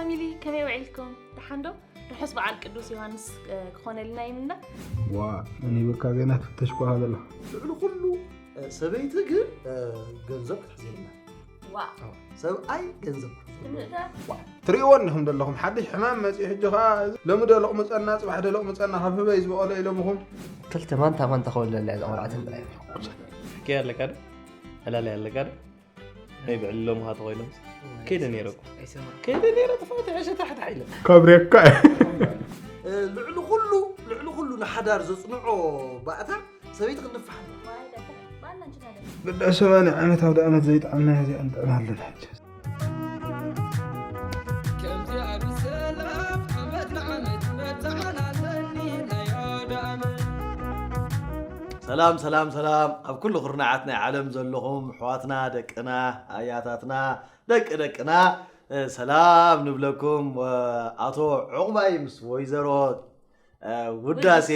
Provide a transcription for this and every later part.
ፋሚሊ ከመይ ውዒልኩም? ደሓን ዶ? ርሑስ በዓል ቅዱስ ዮሃንስ ክኾነልና ይምነ። ዋ እኔ በቃ ገና ትፍተሽ ኳ ዘለኹ። ልዕሊ ኩሉ ሰበይቲ ግን ገንዘብ ክትሕዘልና። ሰብኣይ ገንዘብ ክትሕዘልና። ትሪእዎ እንዲኹም ዘለኹም ሓድሽ ሕማም መፂኡ ሕጂ ከዓ ሎሚ ዶ ለቕምፀና ፅባሕ ዶ ለቕምፀና ካብ ህበይ ዝበቐሎ ኢሎምኹም። ክልተ ማንታ ማንታ ከወለላ እያ ዘቆልዓትን ጥራይ። ሕክያ ኣለካ ዶ? ዕላላይ ኣለካ ዶ? ናይ ብዕሊ ሎምኻ ተኾይኖም ከይደ ነይረ እኮ። ከይደ ነይረ ተፋቲሐ ሸታሕታሕ ኢለ። ከብሬካ ልዕሊ ኩሉ ልዕሊ ኩሉ ንሓዳር ዘፅንዖ ባእታ ሰበይቲ ክንፋሕ ኣለና። ግዳ ሰማንያ ዓመት ኣውደ ዓመት ዘይጠዓምና እዚኣ ንጥዕም ኣለና ሕጂ። ከምዚኣ ብሰላም ዓመት ንዓመት መተዓናተኒ ናይ ኣውደ ዓመት። ሰላም ሰላም ሰላም ኣብ ኩሉ ኩርናዓት ናይ ዓለም ዘለኹም ኣሕዋትና ደቅና ኣያታትና ደቂ ደቅና ሰላም ንብለኩም። ኣቶ ዑቕባይ ምስ ወይዘሮ ውዳሴ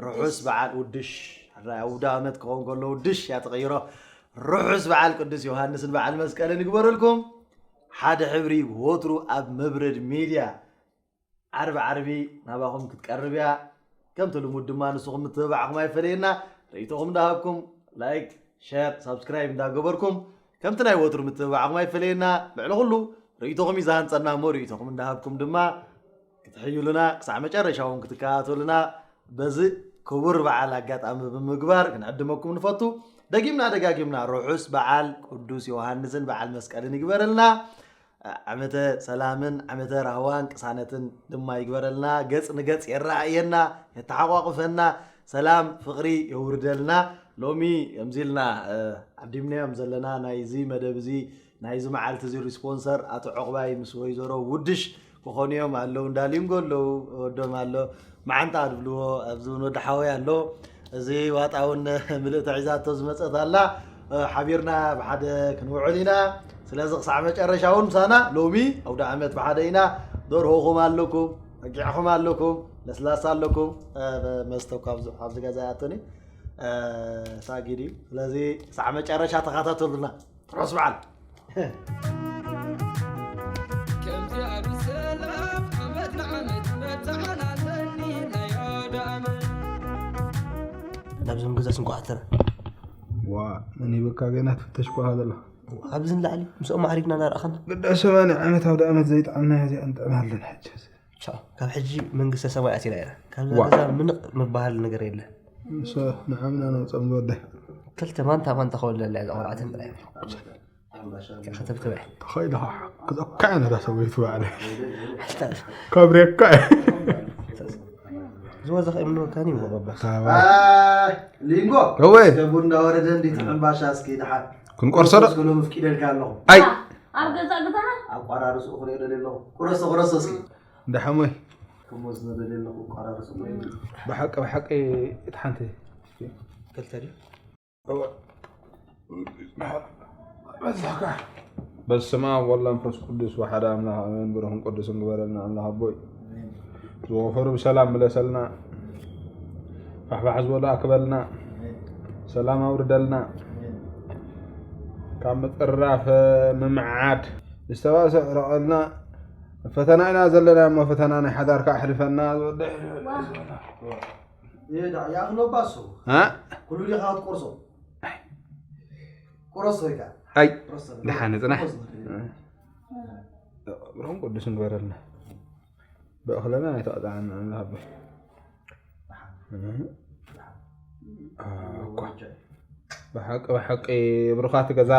ርሑስ በዓል ውድሽ። ኣውደ ዓመት ክኸውን ከሎ ውድሽ እያ ተቐይሮ። ርሑስ በዓል ቅዱስ ዮሃንስን በዓል መስቀልን ይግበረልኩም። ሓደ ሕብሪ ወትሩ ኣብ መብረድ ሚድያ ዓርቢ ዓርቢ ናባኹም ክትቀርብ እያ። ከምቲ ልሙድ ድማ ንስኹም ምትብባዕኹም ኣይፈለየና። ርእይቶኹም እንዳሃብኩም ላይክ፣ ሸር፣ ሳብስክራይብ እንዳገበርኩም ከምቲ ናይ ወትሩ ምትብባዕኹም ኣይፈለየና። ልዕሊ ኩሉ ርእይቶኹም እዩ ዝሃንፀና እሞ ርእይቶኹም እንዳሃብኩም ድማ ክትሕይሉና ክሳዕ መጨረሻ እውን ክትከታተሉና በዚ ክቡር በዓል ኣጋጣሚ ብምግባር ክንዕድመኩም ንፈቱ። ደጊምና ደጋጊምና ርሑስ በዓል ቅዱስ ዮሃንስን በዓል መስቀልን ይግበረልና። ዓመተ ሰላምን ዓመተ ራህዋን ቅሳነትን ድማ ይግበረልና። ገጽ ንገጽ የረኣየና፣ የተሓቋቁፈና፣ ሰላም ፍቕሪ የውርደልና። ሎሚ ከምዚ ኢልና ዓዲምናዮም ዘለና ናይዚ መደብ እዚ ናይዚ መዓልቲ እዚ ሪስፖንሰር ኣቶ ዑቕባይ ምስ ወይዘሮ ውድሽ ክኾኑ እዮም ኣለዉ። እንዳ ሊንጎ ኣለዉ፣ ወዶም ኣሎ፣ መዓንጣ ድብልዎ ኣብዚ እውን ወዲ ሓወይ ኣሎ። እዚ ዋጣ እውን ምልእቲ ሒዛቶ ዝመፀት ኣላ። ሓቢርና ብሓደ ክንውዕል ኢና። ስለዚ ክሳዕ መጨረሻ እውን ምሳና ሎሚ ኣውደ ዓመት ብሓደ ኢና። ደርሆኹም ኣለኩም፣ በጊዕኹም ኣለኩም፣ ለስላሳ ኣለኩም። መስተ እኳ ኣብዚ ገዛ ያቶኒ ታጊድ እዩ። ስለዚ ክሳዕ መጨረሻ ተኸታተሉና። ርሑስ በዓል። ከምዚኣ ብሰላም ዓመት ንዓመት መተዓናተኒ ናይ ኣውደ ዓመት። ናብዞም ገዛ ስንቋዓተረ ዋ መን ይበካ ገና ትፍተሽ ኳ ዘለኻ ኣብዚ ንላዕሊ ምስኦም ማዕሪግና እናረኣኸና ግዳ ሰማንያ ዓመት ኣውደ ዓመት ዘይጠዓምና እዚኣ ንጥዕም ኣለና ሕጂ ቻው ካብ ሕጂ መንግስተ ሰማይ ኣቲና ኢና ካብዛ ዋ። ገዛ ምንቕ ምበሃል ነገር የለን ንሶ ንዓምና ነውፀም ዝወደ ክልተ ማንታ ማንታ ከወለላ እያ ቆልዓትን ጥራይ ከተብትበ ተኸይልኻ ክዘካ ነታ ሰበይቱ ባዕለ ከብሬካ ዝወዘኸ እምንወካኒ ይወበባ ሊንጎ ወይ ገቡ እንዳወረደ እንዲት ሕምባሻ እስኪ ድሓን ክንቆርሶ ዶ ስሎ ምፍቂደልካ ኣለኹ ኣይ ኣብ ገዛ ግዛና ኣቋራርሱ ክሪኦ ደሊ ኣለኹ ቁረሶ ቁረሶ እስኪ ደሓሞይ ክሞዝ ነደሊ ኣለኹ ኣቋራርሱ ብሓቂ ብሓቂ እቲ ሓንቲ ክልተ ድዩ በስመ ኣብ ወወልድ ወመንፈስ ቅዱስ ወሓደ ኣምላኽ ኣሜን። ብሩኽን ቅዱስን ግበረልና ኣምላኽ ኣቦይ። ዝወፈሩ ብሰላም ምለሰልና። ፋሕፋሕ ዝበሉ ኣክበልና። ሰላም ኣውርደልና። ካብ ምጥራፍ ምምዓድ ዝተባሰ ዕረቐልና። ፈተና ኢና ዘለና እሞ ፈተና ናይ ሓዳርካ ኣሕልፈና ዝወደ ይኣኽሎ ባሱ እ? ኩሉ ዲኻ ክትቆርሶ ቁረሶ ወይ ከዓ ኣይ ቁረሶ ደሓን ጽናሕ ቁረሶ። ብሮም ቅዱስ ንበረልና ብእኽለና ኣይተቐጣዕና ንሃበ እኳ ብሓቂ ብሓቂ ብሩኻት ገዛ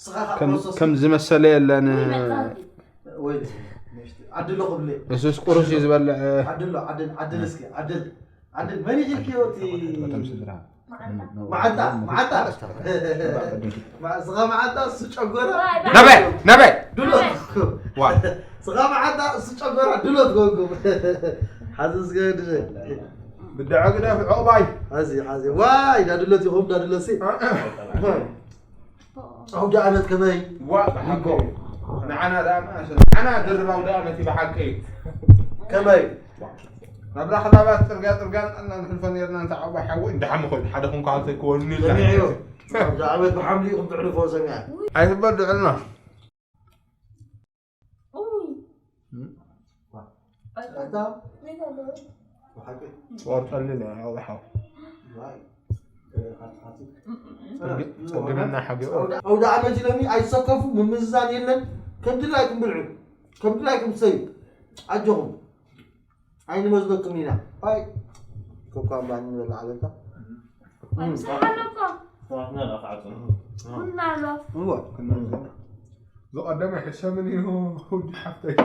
ስኻ ካብ ከም- ቁረሶ ከም ዝመሰለ የለን ወይ ንእሽቲ ዓድሎ ክብለ እሱስ ቁሩስ እዩ ዝበልዕ ዓድሎ ዓድል ዓድል እስኪ ዓድል ዓድል መን ይኽልክዮ እቲ በቶም ስድራ መዓንጣ መዓንጣ ስኻ መዓንጣ እሱ ጨጎራ ናበይ ናበይ ድሎት ዋ ስኻ መዓንጣ እሱ ጨጎራ ድሎት ጎንኩም ሓዚ እስከ ድረ ብድዐ ግደፍ ዕቑባይ ሓዚ ሓዚ ዋይ ዳድሎት ይኹም ዳድሎሲ ኣውደ ዓመት ከመይ ዋ ብሓቂ ንዓና ደኣ ንዓና ድርብ ኣውደ ዓመት እዩ ብሓቂ ከመይ ናብራ ክላባት ፅርግያ ፅርግያ ንሕልፎ ነርና እንተ ዓባይ ሓወይ እንዳሓሚ ኮይኑ ሓደ ኩንካ ሃብተይ ክወኒ ሰሚዕዮ ኣውደ ዓመት ብሓምሊ ኢኹም ትዕልፎ ሰሚዐ ኣይትበል ድዕልና ኡይ፣ ኣታ ብሓቂ ትቆርጠልና ኣውሓው ዋይ ጸግምና ሓጊኦ ኣውደ ዓመት ኢሎሚ ኣይሰከፉ ምምዝዛን የለን። ከም ድላይኩም ብልዑ፣ ከም ድላይኩም ሰዩ ኣጆኹም ኣይንመዝነኩም ኢና። ኣይ ኮኳ እምባ ንበል ዓለታ ምሳሕ ኣለኳ ስራሕና ዳኣ ክዓፅኑ ቡና ኣሎ እዋ ዝቐደመ ሕሰምን እዩ ውዲ ሓፍተይ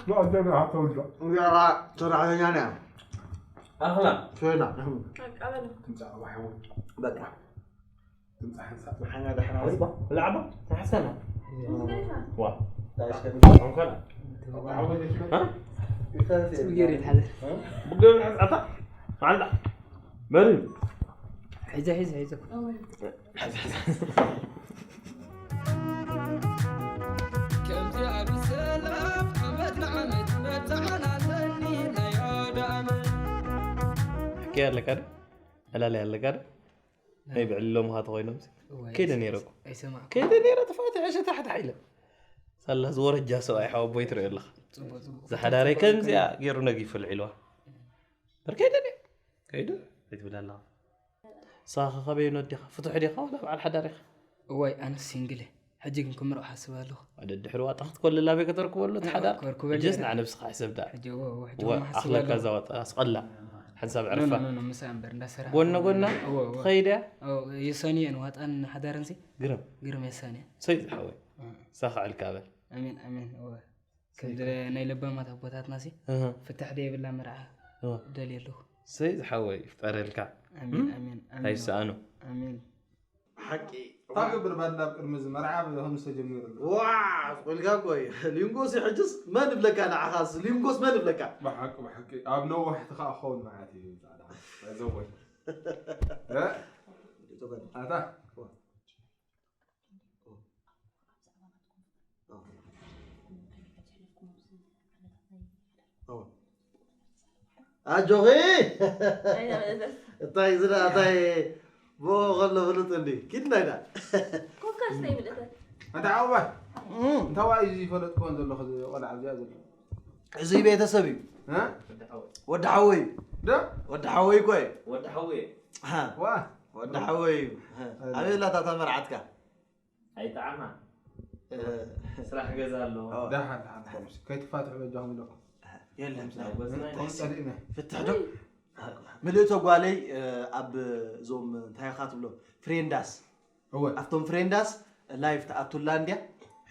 ዝቐደመ ሃተውዶ እንጀራ ሰራሕተኛ ና ኣኽላ ኮይና ኣቃበለ ትምፃእ ዋሕው በቃ ትምፃእ ሓንሳብ ሓና ዳሕራዊ ብላዕባ ተሓሰና ዋ እንኳን ገይሩ ይትሓዘ ብገብ ሕፃታ ማዕላ በሪ ሒዘ ሒዘ ሒዘ ከምዚኣ ብሰላም ዓመት ንዓመት መብፅዓና ኣለኒ ናይ ኣውደ ዓመት ሕክያ ኣለካ ዶ ዕላል ኣለካ ዶ ናይ ብዕሊ ሎምኻ ተኮይኖም ከይደ ነይረ እኮ ኣይሰማዕ ከይደ ነይረ ተፋትሐ ሸታሕታሕ ኢለ ሳላ ዝወረጃ ሰብኣይ ሓወቦይ ትሪኦ ኣለኻ ፅቡቅ ፅቡቅ ዝሓዳረይ ከምዚኣ ገይሩ ነጊፉ ልዒልዋ በር ከይደ ነይረ ከይደ ኣይትብል ኣለኻ ንስኻ ከ ከበይ ወዲኻ ፍቱሕ ዲኻ ወላ በዓል ሓዳር ኢኻ እዋይ ኣነስ ሲንግል እየ ሕጂ ግን ክምርዖ ሓስብ ኣለኹ ወደ ድሕሪ ዋጣ ክትኮልል ኣበይ ከተርክበሉ እቲ ሓዳር ከርክበሉ ጀስ እየ። ንዓ ነብስኻ ሕሰብ ደኣ ሕጂ እወ እወ ሕጂ ወ- ሓስብ ኣኽለካ ኣለኹ እዛ ዋጣ ኣስቐላ ሓንሳብ ኖ ዕርፋ ኖ ኖ ምሳን በር እንዳሰራሕ ጎነ ጎና እወ እወ ትኸይድ እያ እወ፣ የሳንየን ዋጣን ሓዳርን ሲ ግርም ግርም የሳንየን ሰይ ዝሓወይ ሳኻ ዕልካ በል ኣሜን ኣሜን እወ ከምዚ ናይ ለባማት ኣቦታትና ሲ እህ፣ ፍታሕ ደየብላ መርዓ እህ። ደልየ ኣለኹ ሰይ ዝሓወይ ይፍጠረልካ ኣሜን ኣሜን ኣሜን ኣይሰኣኑ ኣሜን ሓቂ እንታይ ገብር ባድላ ኣብ ቅድሚ እዚ መርዓ ብከምዚ ተጀሚሩ ኣሎ ዋ ቆልካ እኮ እዩ ሊንጎስ ሕጅስ መን ይብለካ ንዓኻስ ሊንጎስ መን ይብለካ ብሓቂ ብሓቂ ኣብ ነዋሕቲ ከዓ ክኸውን መዓት እዩ ፃዕዳ ዘወይ ኣታ ኣጆኺ እንታይ ዝዳ እንታይ ብኡ ከሎ ፍልጥ እንዲ ኪድና ኢና ኮካስ ናይ ምልእተ ኣታ ዓባይ እንታይ ዋይ እዚ ይፈለጥኮን ዘለኹ እዚ ቆልዓ እዚኣ ዘሎ እዚ ቤተሰብ እዩ እ? ወዲ ሓወይ እዩ ዶ ወዲ ሓወይ እኮ እዩ ወዲ ሓውየ ሃ፣ ዋ ወዲ ሓወይ እዩ ሃ፣ ኣበይ ኣላ እታ መርዓትካ ኣይጠዓማ እ፣ ስራሕ ገዛ ኣለዎ ኦ፣ ደሓን ደሓን ሓሙስ ከይትፋትሑ በጃኹም ኢለኹም የለን ናብ ገዝና ኢና ቆንጠል ኢና ፍትሕ ዶ ምልእቶ ጓለይ እ፣ ኣብ እዞም እንታይ ኢኻ ትብሎ ፍሬንዳስ እወ ኣብቶም ፍሬንዳስ ላይፍ ተኣቱላ እንድያ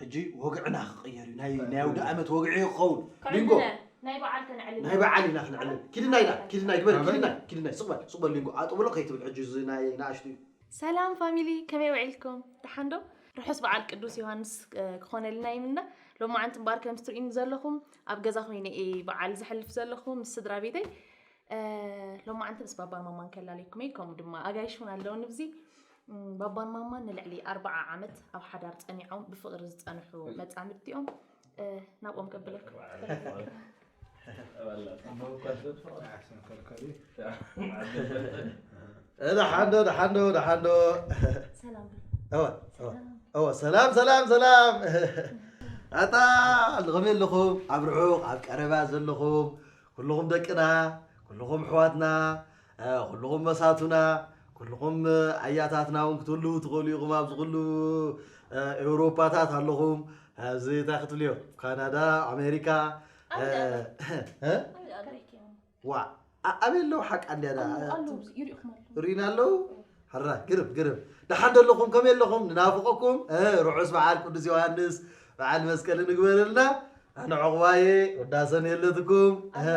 ሕጂ ወግዕና ክቕየር እዩ ናይ ናይ ኣውደ ዓመት ወግዒ ክኸውን ቢንጎ ካልነ ናይ በዓል ከነዕልል ናይ በዓል ኢና ክነዕልል ኪድና ኢና ኪድና ግበር ኪድና ኪድና ስቕበል ስቕበል ሊንጎ ኣጥብሎ ከይትብል ሕጂ እዚ ናይ ንኣሽቱ እዩ ሰላም ፋሚሊ ከመይ ውዒልኩም ደሓን ዶ ርሑስ በዓል ቅዱስ ዮሃንስ እ፣ ክኾነልና ይምነ ሎማዓንቲ እምበኣር ከም ትርእዩኒ ዘለኹም ኣብ ገዛ ኮይነ እየ በዓል ዘሕልፍ ዘለኹ ምስ ስድራ ቤተይ እ፣ ሎማዓንቲ ምስ ባባን ማማን ከላለይኩም እየ ከምኡ ድማ ኣጋይሽ እውን ኣለውኒ ብዚ እም፣ ባባን ማማን ንልዕሊ ኣርብዓ ዓመት ኣብ ሓዳር ጸኒዖም ብፍቕሪ ዝጸንሑ መጻምድቲ እዮም እ፣ ናብኦም ቀብለኩም ደሓንዶ ደሓንዶ ደሓንዶ ሰላም እወ እወ እወ ሰላም ሰላም ሰላም ኣታ ከመይ ኣለኹም ኣብ ርሑቕ ኣብ ቀረባ ዘለኹም ኩልኹም ደቅና ኩልኹም ኣሕዋትና እ፣ ኩልኹም መሳቱና ኩልኹም ኣያታትና እውን ክትህልዉ ትኽእሉ ኢኹም ኣብዚ ኩሉ እ፣ ኤውሮፓታት ኣለኹም ኣብዚ እንታይ ክትብልዮ ካናዳ ኣሜሪካ እ፣ እ? ዋ ኣ- ኣበይ ኣለዉ ሓቃ እንድያ ዳ ይሪእኹም ኣለዉ ሪና ኣለዉ ሕራ ግርም ግርም ደሓን ደለኹም ከመይ ኣለኹም ንናፍቐኩም እ፣ ርሑስ በዓል ቅዱስ ዮሃንስ በዓል መስቀል ንግበረልና ኣነ ዕቑባየ ውዳሰን የለትኩም እ፣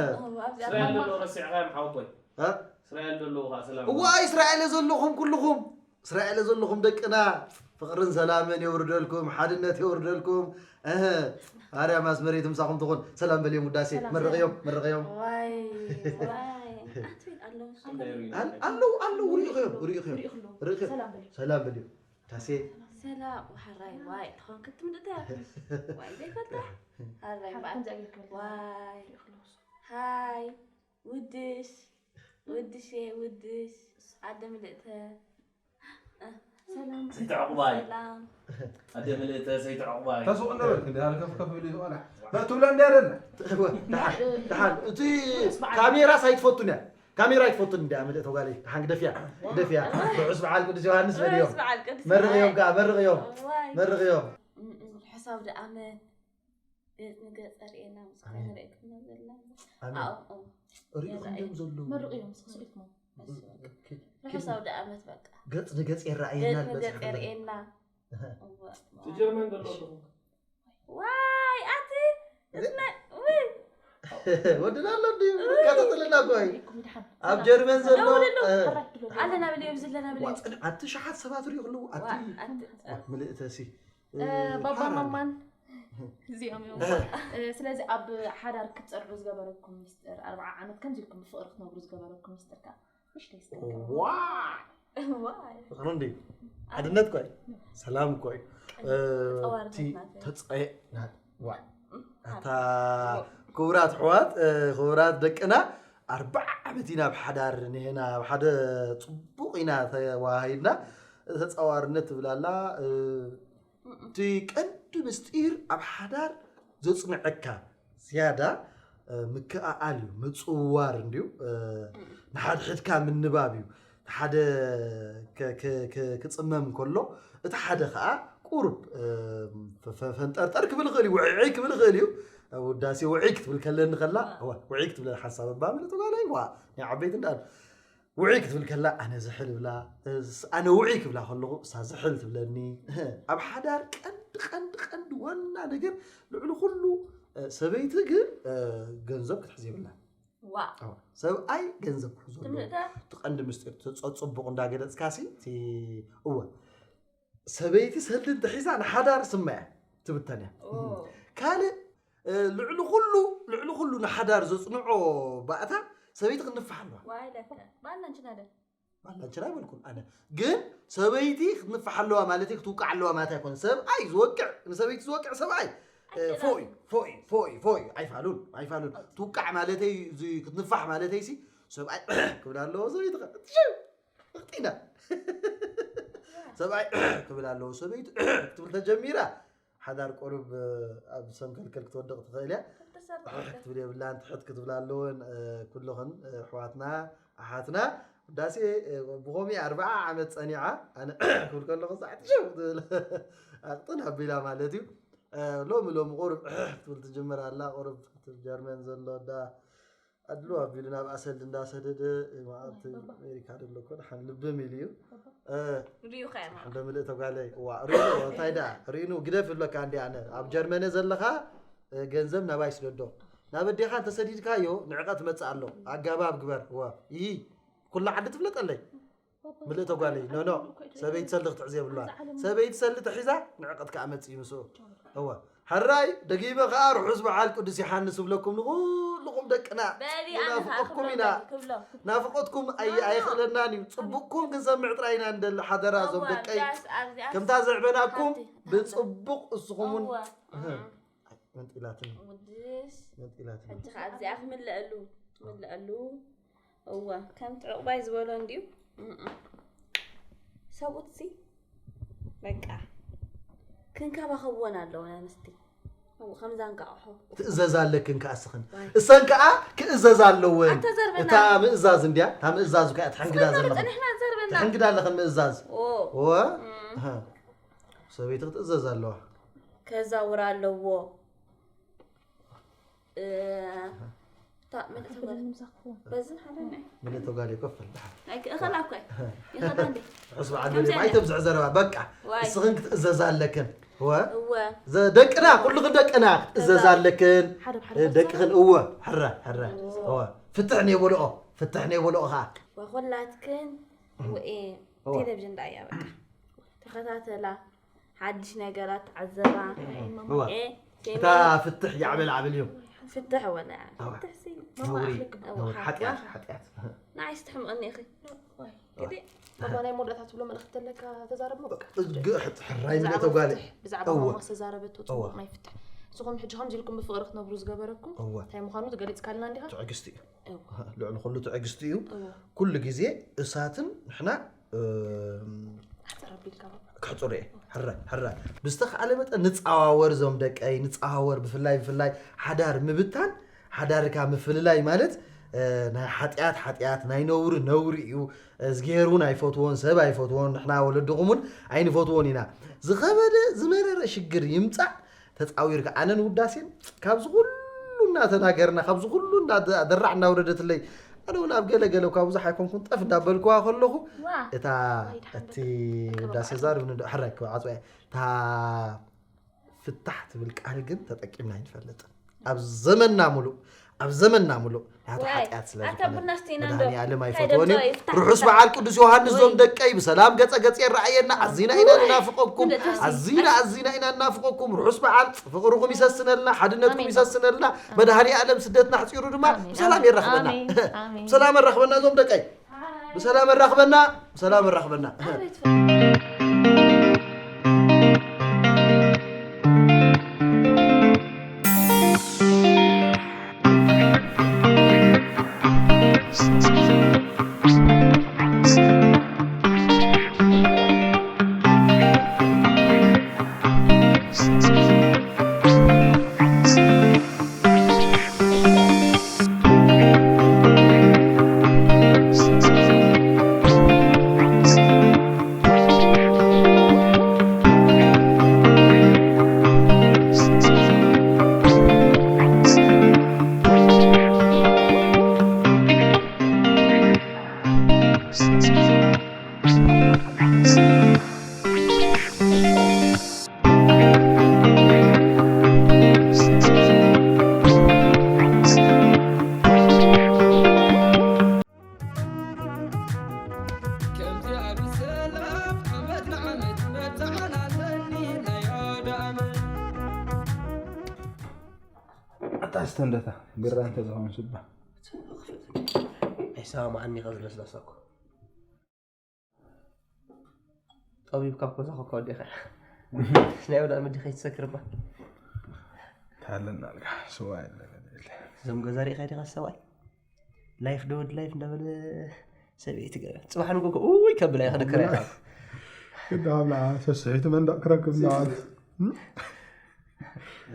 እስራኤል ዘለዉ ረሲዕካ እዮም ሓወቦይ እ? እስራኤል ዘለዉ ከዓ ሰላም እዋ እስራኤል ዘለኹም ኩልኹም እስራኤል ዘለኹም ደቅና ፍቕርን ሰላምን የውርደልኩም ሓድነት የውርደልኩም እህ ማርያም ኣስመሪት ምሳኹም ትኹን ሰላም በልዮም ውዳሴ መርቕዮም መርቕዮም ዋይ ዋይ ኣትቤት ኣለዉ ኣል- ኣለዉ ኣለዉ ርኢኽዮም ርኢኽዮም ርኢኽዮም ሰላም በልዩ ሰላም በልዮም ውዳሴ ሰላም ዋሓራይ ዋይ ተኾን ክትምድተ ዋይ ዘይፈልጣ ሓራይ በዓል ዋይ ሃይ ውድሽ ውድሽ ውድሽ ኣደ ምልእተ ሰላም ሰይቲ ዕቑባይ። ሰላም ኣደ ምልእተ ሰይቲ ዕቑባይ። ተስቕ እንዳበልክ እንዲ ሃለ ከፍ ከፍ ኢሉ ይስቆላ ትብላ እንዲ ኣደለ ደሓን ደሓን እቲ ካሜራ ሳይትፈቱን እያ ካሜራ ኣይትፈቱን እንዲ ኣመደ ተጓለይ ደሓን ግደፍያ ግደፍያ ርሑስ በዓል ቅዱስ ዮሃንስ በልዮም ርሑስ በዓል ቅዱስ መርቕዮም ከዓ መርቕዮም ዋይ መርቕዮም ርሑስ ኣውደ ዓመት ገጽ ንገጽ ኣርእየና ምስ ንርእየኩም ዘለና ኣሜን ኣብኦም ሪኢኹም እዮም ዘለዉ መርቕ እዮም ስክስኢትሞ ርሑስ ኣውደ ዓመት በቃ ገጽ ንገጽ የረኣየና ገጽ ንገጽ የርእየና እወ። ጀርመን ዘሎ ኣለኹ ዋይ ኣቲ እስመ ውይ ወድና ኣሎ እንዲ ካተጥልና ኮይ ኩም ድሓን ኣብ ጀርመን ዘሎ ደውለሉ እ፣ ኣለና ብልዮም ዝለና ብልዮም ዋፅን ኣቲ ሸሓት ሰባት ሪእኽሉ ኣቲ ዋ ኣቲ ምልእተሲ ባባ ማማን እዚኦም እዮም እ፣ ስለዚ ኣብ ሓዳር ክትፀንዑ ዝገበረኩም ሚስጥር ኣርባዓ ዓመት ከምዚ ኢልኩም ብፍቕሪ ክትነብሩ ዝገበረኩም ሚስጥር ከዓ ንእሽተይ እስኪ ንገሩና። ዋ ዋይ ፍቕሪ እንዲ ሓድነት ኮይ ሰላም ኮይ እ፣ ተዋርነት እቲ ናተይ። ተፀየ ና- ዋ ኣታ ክቡራት ኣሕዋት እ፣ ክቡራት ደቅና ኣርባዓ ዓመት ኢና ኣብ ሓዳር ንሄና ኣብ ሓደ ፅቡቕ ኢና ተዋሃሂድና ተፃዋርነት ትብል ኣላ እ፣ እቲ ቀንዲ ምስጢር ኣብ ሓዳር ዘፅንዐካ ዝያዳ እ፣ ምክእኣል እዩ ምፅውዋር እንድዩ እ፣ ንሓድሕድካ ምንባብ እዩ ሓደ ከ- ከ- ከ- ክፅመም ከሎ እቲ ሓደ ከዓ ቁሩብ እ፣ ፈ- ፈ- ፈንጠርጠር ክብል ይኽእል እዩ ውዕዒ ክብል ይኽእል እዩ ውዳሴ ውዕይ ክትብል ከለኒ ከላ እዋ፣ ውዕይ ክትብል ሓሳብ እባ ምልእቲ ጓለይ ዋ ናይ ዓበይቲ እንዳ ውዕይ ክትብል ከላ ኣነ ዝሕል ብላ እስ- ኣነ ውዕይ ክብላ ከለኹ እሳ ዝሕል ትብለኒ ኣብ ሓዳር ቀንዲ ቀንዲ ቀንዲ ዋና ነገር ልዕሊ ኩሉ እ፣ ሰበይቲ ግን እ፣ ገንዘብ ክትሕዝ የብላ ዋ ሰብኣይ ገንዘብ ክሕዘሉ ትምህርተ እቲ ቀንዲ ምስጢር እቲ ጸ- ጽቡቕ እንዳገለጽካሲ እቲ እወ ሰበይቲ ሰልዲ እንተሒዛ ንሓዳር ስማ እያ ትብተን እያ ካልእ እ፣ ልዕሊ ኩሉ ልዕሊ ኩሉ ንሓዳር ዘጽንዖ ባእታ ሰበይቲ ክንፋሕ ኣለዋ ዋይ ለከ ባልና እንችናለን ባላንችና ይበልኩም ኣነ ግን ሰበይቲ ክትንፋሕ ኣለዋ ማለት ክትውቃዕ ኣለዋ ማለት ኣይኮነ ሰብኣይ ዝወቅዕ ንሰበይቲ ዝወቅዕ ሰብኣይ እ፣ ፎይ ፎይ ፎይ ፎይ ኣይፋሉን ኣይፋሉን ትውቃዕ ማለተይ እዚ ክትንፋሕ ማለተይ ሲ ሰብኣይ ክብል ኣለዎ ሰበይቲ ኸ- ሽው፣ እኽጢና ሰብኣይ ክብል ኣለዎ ሰበይቲ ክትብል ተጀሚራ ሓዳር ቁሩብ ኣብ ሰንከልከል ክትወድቕ ትኽእል እያ ክትብል የብላን ትሕት ክትብል ኣለወን ኩልኽን ኣሕዋትና ኣሓትና ውዳሴ ብኸሚ ኣርባዓ ዓመት ፀኒዓ ኣነ ክብል ከለኹ ሳዕቲ ሸው ትብል ኣቕጥን ኣቢላ ማለት እዩ ሎሚ ሎሚ ቁሩብ ክትብል ትጅምር ኣላ ቁሩብ ጀርመን ዘሎ ዳ ኣድሉ ኣቢሉ ናብ ኣሰልዲ እንዳሰደደ ማእቲ ኣሜሪካ ደሎ እኮ ድሓን ልብም ኢሉ እዩ ሪኡኻ እያ እንደ ምልእ ተጓለይ ዋ ሪኑ እንታይ ዳ ሪኑ ግደፍ ይብለካ እንዲ ኣነ ኣብ ጀርመነ ዘለኻ ገንዘብ ናባይ ስደዶ ናብ ኣዴኻ እንተሰዲድካዮ ንዕቐት መፅእ ኣሎ ኣጋባብ ግበር ዋ ይሂ ኩላ ዓዲ ትፍለጠለይ ምልእ ተጓለይ ኖኖ ሰበይቲ ሰልዲ ክትሕዝ የብልዋ ሰበይቲ ሰልዲ ተሒዛ ንዕቐት ከዓ መፅእ እዩ ምስኡ እወ ሕራይ ደጊመ ከዓ ርሑስ በዓል ቅዱስ ይሓንስ እብለኩም ንኩልኹም ደቅና በሊ ናፍቆትኩም ኢና ክብሎ ናፍቆትኩም ኣይ ኣይኽእለናን እዩ ፅቡቅኩም ክንሰምዕ ጥራይ ኢና እንደሊ ሓደራ እዞም ደቀይ ከምታ ዘዕበናኩም ብፅቡቅ እስኹም እውን መንጢላትኒ ውድስ መንጢላትኒ ሕጂ ከዓ ኣብዚኣ ክምለአሉ ክምለአሉ እወ ከምቲ ዕቑባይ ዝበሎ እንድዩ እም። ሰብኡትሲ በቃ ክንከባኸብወን ኣለወን ኣንስቲ እው ከምዛ እንቃቕሖ ትእዘዝ ኣለክን ከኣ ስኽን እሰን ከኣ ክእዘዝ ኣለወን ኣንተ ዘርበና እታ ምእዛዝ እንድያ እታ ምእዛዝ ከኣ ትሕንግዳ ዘለኽን ጸኒሕና ዘርበና ትሕንግዳ ኣለኽን ምእዛዝ ኦ ወ ኣሃ። ሰበይቲ ክትእዘዝ ኣለዋ ከዛውር ኣለዎ እ፣ እታ ምልእቲ ጓል በዚ ሓደ ናይ ምልእቲ ጓል ይከፈል ድሓር ናይ ክእኸላ እኮ ይኸዳ እንዴ ርሑስ በዓል በልዮም ኣይተብዝሕ ዘረባ በቃ ዋይ እስኽን ክትእዘዛ ኣለክን ወ እወ ዘ- ደቅና ኩልኽን ደቅና ክትእዘዛ ኣለክን ሓደ ሓደ ደቅኽን እወ ሕረ ሕረ እወ ፍትሕ ነይበልኦ ፍትሕ ነይበልኦ ኸዓ ወኹላትክን ውኤ እወ። ቴሌቪዥን ዳእያ በቃ ተኸታተላ ሓድሽ ነገራት ተዓዘባ እወ ኤ እታ ፍትሕ ያዕበል ዓብል እዩ ፍትሕ ወላ እወ። ፍትሕ ሲ ነውሪ እወ፣ ነውሪ ሓቂ። ሓጢኣት ሓጢኣት ንዓይ ስትሕምቕኒ ኢኺ ግዲ ባባ ናይ መወዳእታ ትብሎ መልእኽቲ ኣለካ ተዛረብሞ በቃ ሕራይ ምልእተ ጓል ብዛዕባ እወ። ማማ ዝተዛረበቶ እወ። ፅቡቅ ናይ ፍትሕ ንስኹም ሕጂ ከምዚ ኢልኩም ብፍቅሪ ክትነብሩ ዝገበረኩም እወ እንታይ ምዃኑ ገሊፅካልና እንዲኻ ትዕግስቲ እዩ እወ ልዕሊ ኩሉ ትዕግስቲ እዩ እወ ኩሉ ግዜ እሳትን ንሕና እም፣ ኣፀረብ ክሕፅሩ እየ። ሕረ ሕረ ብዝተኻእለ መጠን ንፃዋወር፣ ዞም ደቀይ ንፃዋወር። ብፍላይ ብፍላይ ሓዳር ምብታን፣ ሓዳርካ ምፍልላይ ማለት ናይ ሓጢኣት ሓጢኣት፣ ናይ ነውሪ ነውሪ እዩ። እዝግሄር እውን ኣይፈትዎን፣ ሰብ ኣይፈትዎን፣ ንሕና ወለድኹም እውን ኣይንፈትዎን ኢና። ዝኸበደ ዝመረረ ሽግር ይምፃእ ተፃዊርካ፣ ኣነን ውዳሴን ካብዚ ኩሉ እናተናገርና፣ ካብዚ ኩሉ እናደራዕ እናውረደትለይ፣ ኣነ እውን ኣብ ገለ ገለ እኳ ብዙሕ ኣይኮንኩን፣ ጠፍ እንዳበልኩዋ ከለኹ፣ እታ እቲ ውዳሴ ዛርብ ንዶ ሕራይ ክዓፅዋ እየ። እታ ፍታሕ ትብል ቃል ግን ተጠቂምና ኣይንፈልጥን። ኣብ ዘመንና ሙሉእ፣ ኣብ ዘመንና ሙሉእ ናቱ ሓጢኣት ስለ ዝኾነ፣ መድሃኒ ኣለም ኣይፈትወን እዩ። ርሑስ በዓል ቅዱስ ዮሃንስ ዞም ደቀይ፣ ብሰላም ገጸ ገጽ የረኣየና። ኣዚና ኢና ንናፍቀኩም፣ ኣዚና ኣዚና ኢና ንናፍቀኩም። ርሑስ በዓል፣ ፍቕርኹም ይሰስነልና፣ ሓድነትኩም ይሰስነልና። መድሃኒ ኣለም ስደትና ኣሕጺሩ ድማ ብሰላም የራኽበና። ብሰላም ኣራኽበና ዞም ደቀይ። ብሰላም ኣራኽበና፣ ብሰላም ኣራኽበና። ኣታ ስተንደታ ቢራ እንተ ዝኸውን ስባ። ኣይሰማማዓኒ ከዚ ለስላሳ እኮ። ጠቢብ ካብ ኮዛ ኮካ ወዲኻ። ናይ ወላ ምዲ ከይትሰክርባ። ታለና ኣልካ ስዋ የለ። እዞም ገዛ ሪእኻ ዲኻ ሰብኣይ? ላይፍ ዶ ወዲ ላይፍ እንዳበለ ሰበይቲ ገለ። ጽባሕ ንጎ እኮ፣ ኡይ፣ ከብላ ኢኻ፣ ደከረ ኢኻ። ግዳ ኣብላ ሰስሒት መንደቕ ክረክብ እናዋት።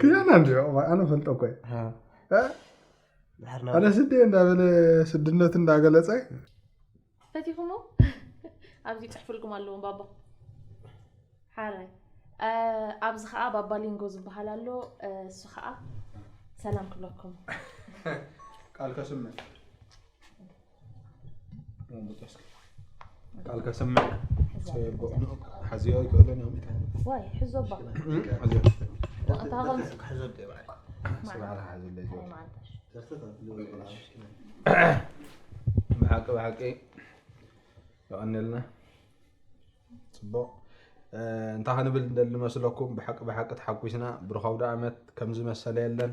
ክያና እንዲዮ፣ ኣነ ፈልጦ እኮ እየ። ሃ። እ? ድሕር ናብ ኣነ ስደይ እንዳበለ ስድነቱ እንዳገለጸ። ፈቲኹሞ? ኣብዚ ይጽሕፍልኩም ኣለዎም ባባ። ሓራይ። እ፣ ኣብዚ ኸኣ ባባ ሊንጎ ዝበሃል ኣሎ። እ፣ እሱ ኸኣ ሰላም ክብለኩም። ቃል ከስምዕ። ቃል ከስምዕ። ሓዚዮ ኣይክእልን እዮም። ዋይ፣ ሕዞ ባ። እም፣ ሓዚዮ። ዋእታ ኸም- ክሕዞ ደባይ። ስብሓት ሓዚ ለዚ። ኣይ፣ ማዕንታሽ። ብሓቂ፣ ብሓቂ። የቐንየልና። ጽቡቕ። እ፣ እንታይ ክንብል እንደሊ መስለኩም? ብሓቂ፣ ብሓቂ ተሓጒስና። ብሩኽ ኣውደ ዓመት ከም ዝመሰለ የለን።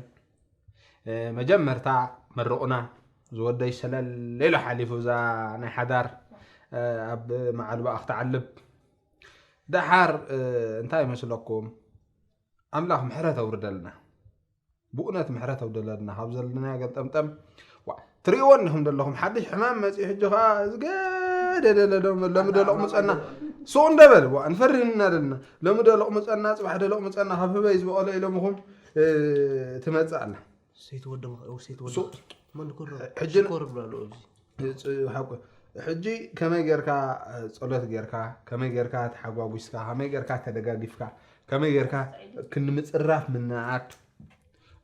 እ፣ መጀመርታ መርቑና። ዝወደይ ሰለል ኢሉ ሓሊፉ እዛ ናይ ሓዳር፣ እ፣ ኣብ መዓልባኣ ክትዓልብ። ደሓር፣ እ፣ እንታይ ይመስለኩም? ኣምላኽ ምሕረት ኣውርደልና። ብእውነት ምሕረት ኣውርደልና። ካብ ዘለናዮ ገምጠምጠም፣ ዋ፣ ትርእይዎ እንዲኹም ዘለኹም፣ ሓድሽ ሕማም መጺኡ፣ ሕጂ ኸኣ ዝገደደ ለ-፣ ሎም-፣ ሎሚ ዶ ለቕምጸና? ሱቕ እንደ በል፣ ዋ፣ ንፈርህ እና ደልና። ሎሚ ዶ ለቕምጸና፣ ጽባሕ ዶ ለቕምጸና፣ ካብ ህበይ ዝበቐለ ኢሎምኹም፣ እ፣ ትመጽእ ኣላ። ሰይትወደም፣ ሰይትወደም። ሱቕ። መን ኮሮ? ሕጂ ን-፣ ሽኮር ብሎ ኣሎ ኣብዚ። እ፣ ጽ-፣ ሓቆ-፣ ሕጂ ከመይ ጌርካ፣ እ፣ ጸሎት ጌርካ፣ ከመይ ጌርካ ተሓጓጒስካ፣ ከመይ ጌርካ ተደጋጊፍካ፣ ከመይ ጌርካ ክንዲ ምጽራፍ ምንኣድ፣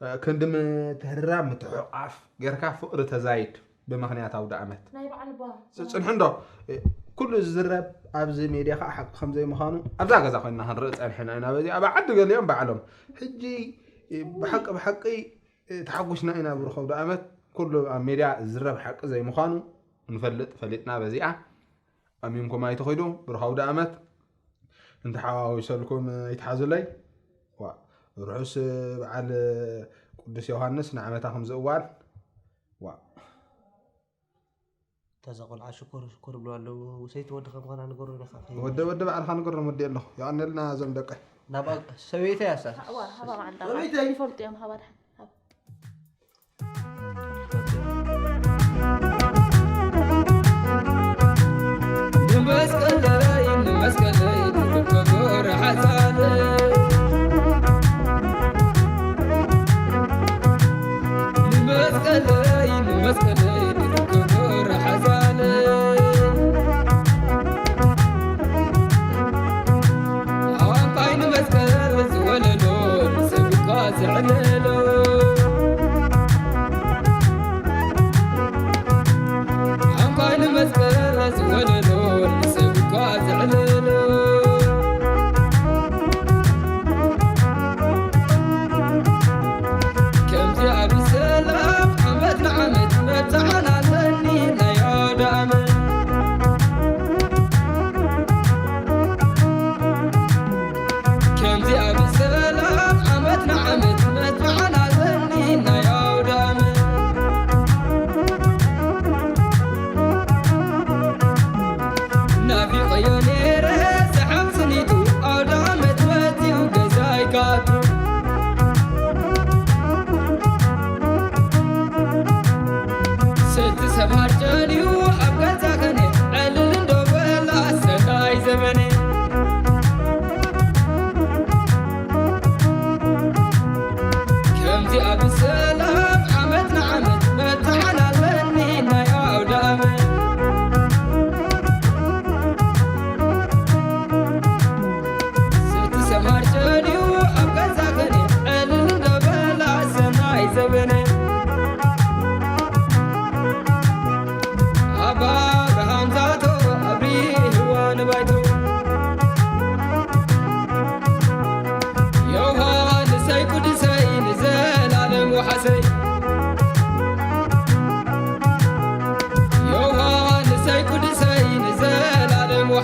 እ፣ ክንዲ ምትህርራብ ምትሕቋፍ ጌርካ ፍቕሪ ተዛይድ ብምኽንያት ኣውደ ዓመት። ናይ በዓል ባ-፣ ጽ-፣ ጽንሑ እንዶ፣ እ፣ ኩሉ ዝዝረብ ኣብዚ ሜድያ ኸኣ ሓቂ ከም ዘይምዃኑ ኣብዛ ገዛ ኮይንና ክንርኢ ጸንሕና ኢና። በዚ ኣብ ዓዲ ገሊኦም ባዕሎም። ሕጂ፣ እ፣ ብሓቂ፣ ብሓቂ፣ እ፣ ተሓጒስና ኢና ብሩኽ ኣውደ ዓመት። ኩሉ ኣብ ሜድያ ዝዝረብ ሓቂ ዘይምዃኑ ንፈልጥ፣ ፈሊጥና በዚኣ። ኣሚንኩም ኣይትኺዱ፣ ብሩኽ ኣውደ ዓመት። እንተሓዋዊሰልኩም ኣይትሓዙለይ። ዋ፣ ርሑስ በዓል ቅዱስ ዮሃንስ ንዓመታ ከም ዝእዋል። ዋ። እታ እዛ ቆልዓ ሽኮር ሽኮር ይብሉ ኣለዉ። ሰይቲ ወዲ ከም ምዃና ንገሮ ኢኻ ከይደ። ወዲ፣ ወዲ ባዕልኻ ንገሮም፣ ወዲ ኣለኹ። የቐንየልና እዞም ደቀይ። ናብኣ ሰበይተይ ኣሳስ-፣ ሃባ፣ ሃባ መዓንጣ። ሰበይተይ። ይፈልጡ እዮም፣ ሃባ ድሓን። ሃባ። ንመስቀለይ፣ ንመስቀለይ፣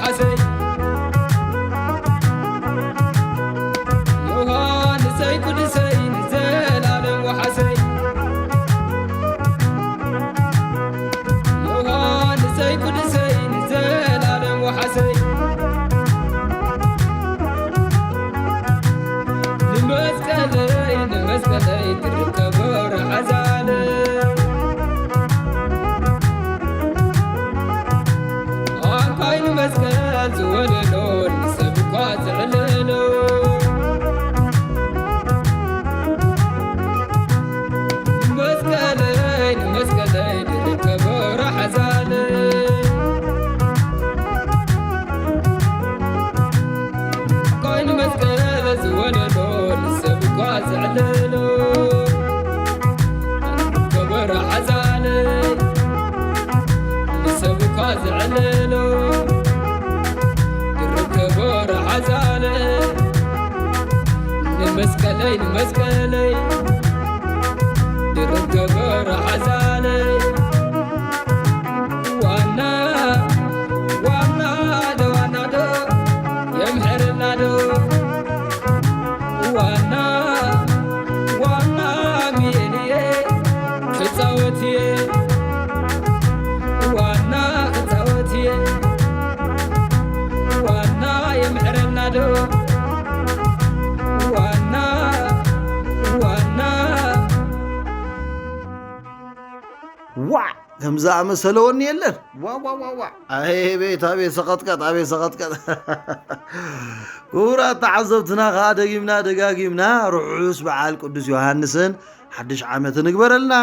ሓሰይ ዮሃንሰይ ቅዱሰይ ንዘላለም ወሓሰይ ዮሃንሰይ ቅዱሰይ ንዘላለም ወሓሰይ ንመስቀለይ ንመስቀለይ ትርከቦ ረሓዛለ ኣንኳይ ንመስቀል ዝወለሎ ንሰብ እኳ ዘዕለሎ መስቀለይ ንመስቀለይ ዝርከቦ ረሓዛለ ኮይኑ መስቀል ዝወለዶ ንሰብ እኳ ዘዕለሎ ከበሮ ሓዛለይ ንሰብ እኳ ዘዕለሎ ድርብ ከበሮ ሓዛለይ ንመስቀለይ ንመስቀለይ ድርብ ከበሮ ሓዛለይ ዋና ዋና ዶ ዋና ዶ የምሕረና ዶ ዋና ዋና ሚልየ ክፃወት እየ ዋና ክፃወት እየ ዋና የምሕረና ዶ ዋና ዋና ዋዕ ከም ዝኣመሰለ ወኒ የለን። ዋ ዋ ዋ ዋ ኣቤት ኣቤት ሰቐጥቀጥ ኣቤት ሰቐጥቀጥ። ክቡራት ተዓዘብትና ከዓ ደጊምና ደጋጊምና ርሑስ በዓል ቅዱስ ዮሃንስን ሓድሽ ዓመትን ንግበረልና።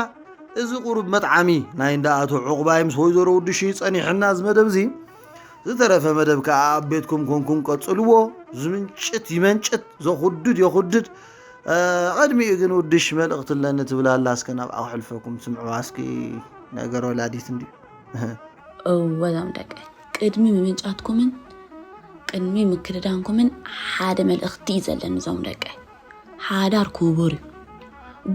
እዚ ቁሩብ መጥዓሚ ናይ እንዳኣቶ ዕቑባይ ምስ ወይዘሮ ውድሽ ጸኒሕና እዚ መደብ እዚ ዝተረፈ መደብ ከዓ ኣብ ቤትኩም ኮንኩም ቀጽልዎ። ዝምንጭት ይመንጭት ዘኹድድ የኹድድ። ቐድሚኡ ግን ውድሽ መልእኽቲ ኣለኒ ትብል ኣላ እስከ ናብ ኣሕልፈኩም ስምዕዋ እስኪ። ነገር ወላዲት እንድዩ። እወ ዞም ደቀይ ቅድሚ ምምንጫትኩምን ቅድሚ ምክድዳንኩምን ሓደ መልእኽቲ እዩ ዘለኒ ዞም ደቀይ ሓዳር ክቡር እዩ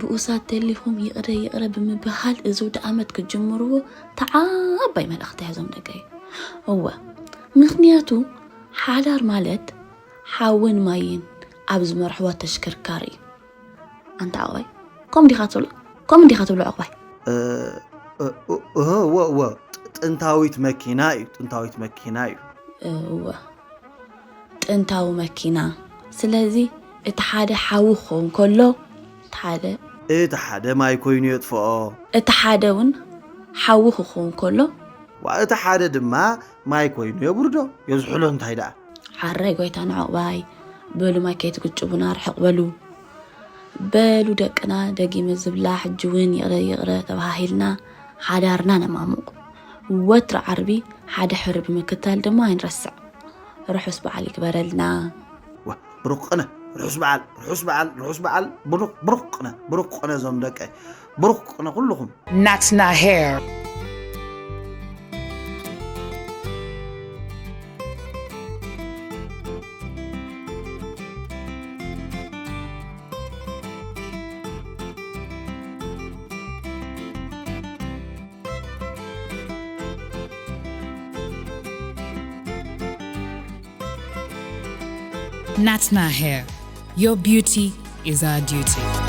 ብኡሳት ተሊኹም ይቕረ ይቕረ ብምብሃል እዚ ውዲ ዓመት ክጅምርዎ ተዓባይ መልእኽቲ እያ ዞም ደቀይ እወ ምኽንያቱ ሓዳር ማለት ሓውን ማይን ኣብ ዝመርሕዋ ተሽከርካሪ እዩ ኣንታ ዕቑባይ ከም ዲኻ ትብሎ ከም እንዲኻ ትብሎ ዕቑባይ እወ እወ ጥንታዊት መኪና እዩ ጥንታዊት መኪና እዩ እወ ጥንታዊ መኪና ስለዚ እቲ ሓደ ሓዊ ክኸውን ከሎ እቲ ሓደ እቲ ሓደ ማይ ኮይኑ የጥፍኦ እቲ ሓደ እውን ሓዊ ክኸውን ከሎ ዋ እቲ ሓደ ድማ ማይ ኮይኑ የብርዶ የዝሕሎ እንታይ ደኣ ሓራይ ጎይታ ንዕቑባይ በሉ ማይ ከይትግጭቡና ርሕቕ በሉ በሉ ደቅና ደጊመ ዝብላ ሕጂ እውን ይቕረ ይቕረ ተባሃሂልና ሓዳርና ነማሙቕ ወትሪ ዓርቢ ሓደ ሕብሪ ብምክታል ድማ ኣይንረስዕ ርሑስ በዓል ይግበረልና ብሩኽ ቅነ ርሑስ በዓል ርሑስ በዓል ርሑስ በዓል ብሩኽ ብሩኽ ቅነ ብሩኽ ቅነ እዞም ደቀይ ብሩኽ ቅነ ኩልኹም Natna hair. Natna hair. Your beauty is our duty.